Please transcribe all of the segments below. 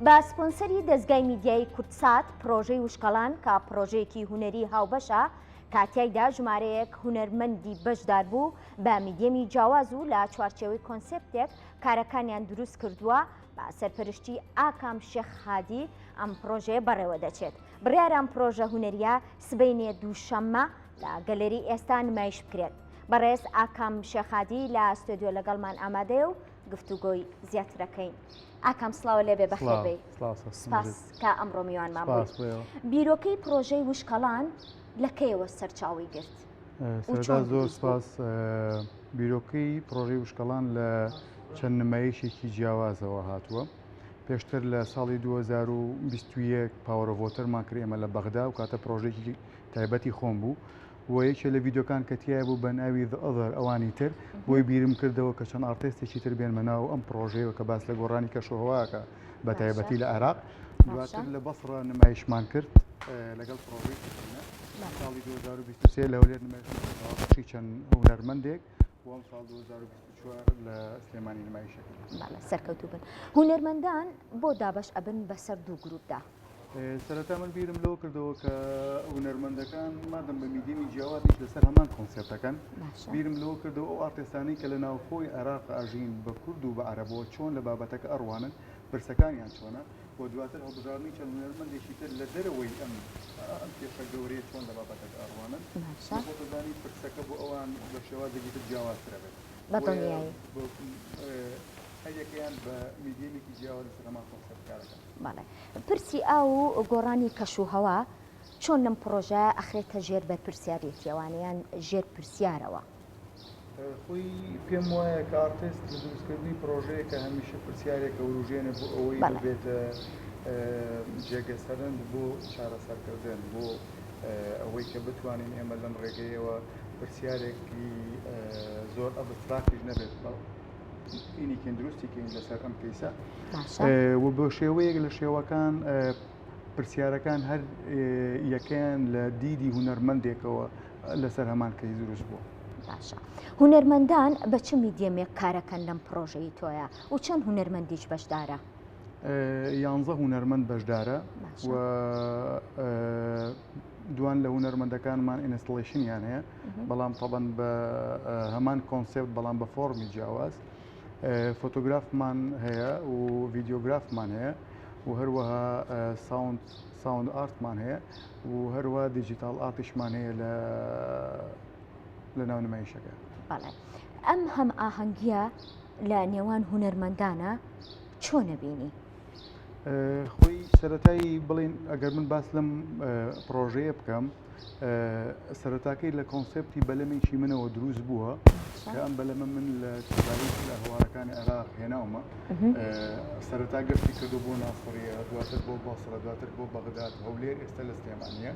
بە سپۆنسەری دەزگای میدیایی کوردسات، پڕۆژەی وشکەڵان کە پڕۆژەیەکی هونەری هاوبەشە کە تیایدا ژمارەیەک هونەرمەندی بەشداربوو بە میدیەمی جیاواز و لە چوارچێوەی کۆنسێپتێک کارەکانیان دروست کردووە بە سەرپەرشتی ئاکام شێخ هادی ئەم پڕۆژەیە بەڕێوەدەچێت. بڕیارە ئەم پڕۆژە هونەرییە سبەینێ دووشەممە لە گەلەری ئێستا نمایش بکرێت. بەڕێز ئاکام شێخ هادی لە ستۆدیۆ لەگەڵمان ئامادەیە و گفتوگۆی زیاترەکەین. ئاکام سڵاوە لێبێ بەخێر بێی. سپاس کە ئەمڕۆ میوانمان بووی. بیرۆکەی پڕۆژەی وشکەڵان لە کەیەوە سەرچاوەی گرت؟ سەرەتا زۆر سپاس. بیرۆکەی پڕۆژەی وشکەڵان لە چەند نمایشێکی جیاوازەوە هاتووە. پێشتر لە ساڵی 2021 Power of Water مان کرد ئێمە لە بەغدا و کاتە پڕۆژێکی تایبەتی خۆم بوو و یەکێ لە ڤیدیۆکان کە تیای بوو بە ناوی The Other ئەوانی تر بۆی بیرم کردەوە کە چەند ئارتێستێکی تر بێنمە ناو ئەم پڕۆژەیەوە کە باس لە گۆڕانی کەشوهەواکە بە تایبەتی لە عێراق دواتر لە بەسڕە نمایشمان کرد لەگەڵ پڕۆژەی سەفینە ساڵی 2023 لە هەولێر نمایشمان کرد هاوبەشی چەند هونەرمەندێک و ئەم ساڵ 2024 لە سلێمانی نمایشەکەی بەڵێ سەرکەوتوو بن هونەرمەندان بۆ دابەش ئەبن بەسەر دوو گروپدا سەرەتا من بیرم لەوە کردەوە کە هونەرمەندەکان مادەم بە میدیەمی جیاواز ئیش لەسەر هەمان کۆنسێپت دەکەن، بیرم لەوە کردەوە ئەو ئارتێستانەی کە لە ناوخۆی عێراق ئەژین بە کورد و بە عەرەبەوە چۆن لە بابەتەکە ئەڕوانن، پرسەکانیان چۆنە و دواتر هەڵبژاردنی چەند هونەرمەندێکی تر لە دەرەوەی ئەم ئەم کێشە گەورەیە چۆن لە بابەتەکە ئەڕوانن. خۆت دەزانی پرسەکە بۆ ئەوان بە شێوازێکی تر جیاوازتر ئەبێت. بە دڵنیایی. هەریەکەیان بە میدیەمێکی جیاواز لەسەر هەمان کۆنسێپت کارەکەن. بەڵێ. پرسی ئاو و گۆڕانی کەش و هەوا چۆن لەم پڕۆژەیە ئەخرێتە ژێر بەرپرسیارێتیەوانە یان ژێر پرسیارەوە؟ خۆی پێم وایە کە ئارتێست لە دروستکردنی پڕۆژەیەکە هەمیشە پرسیارێکە وروژێنێ بۆ ئەوەی ببێتە جێگە سەرنج بۆ چارەسەرکردن، بۆ ئەوەی کە بتوانین ئێمە لەم ڕێگەیەوە پرسیارێکی زۆر abstract یش نەبێت ئینیکین دروستی کەین لەسەر ئەم کەیسە و بۆ شێوەیەک لە شێوەکان پرسیارەکان هەر یەکەیان لە دیدی هونەرمەندێکەوە لەسەر هەمان کەیس دروست بووە. باشە هونەرمەندان بە چ میدیەمێک کارەکەن لەم پڕۆژەی تۆیە و چەند هونەرمەندیش بەشدارە؟ یانزە هونەرمەند بەشدارە و دوان لە هونەرمەندەکانمان installation یان هەیە بەڵام تەبەن بە هەمان کۆنسێپت بەڵام بە فۆڕمی جیاواز فۆتۆگرافمان هەیە و ڤیدیۆگرافمان هەیە و هەروەها sound sound art مان هەیە و هەروە digital art یشمان هەیە لە لە ناو نمایشەکە. بەڵێ ئەم هەم ئاهەنگیە لە نێوان هونەرمەندانە چۆنە بینی؟ خۆی سەرەتایی بڵین ئەگەر من باس لەم پرۆژەیە بکەم سەرەتاکەی لە کۆنسێپتی بەلەمێکی منەوە دروست بووە کە ئەم بەلەمە من لە تەبایی لە هەوارەکانی عێراق هێناومە سەرەتا گەشتی کردو بۆ ناسڕیە دواتر بۆ بەسرە دواتر بۆ بەغداد هەولێر ئێستا لە سلێمانیە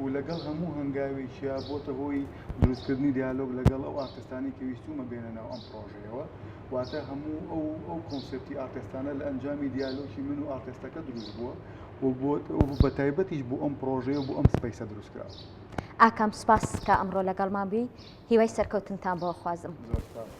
و لەگەڵ هەموو هەنگاوێکیا بۆتە هۆی دروستکردنی دیالۆگ لەگەڵ ئەو ئارتستانەی کە ویستومە بێنە ناو ئەم پرۆژەیەوە واتە هەموو ئەو ئەو کۆنسێپتی ئارتستانە لە ئەنجامی دیالۆکی من و ئارتستەکە دروست بووە و بۆ بە تایبەتیش بۆ ئەم پرۆژەیە و بۆ ئەم space ە دروست کراوە. ئاکام سوپاس کە ئەمڕۆ لەگەڵمان بووی هیوای سەرکەوتنتان بۆ خوازم. زۆر سوپاس.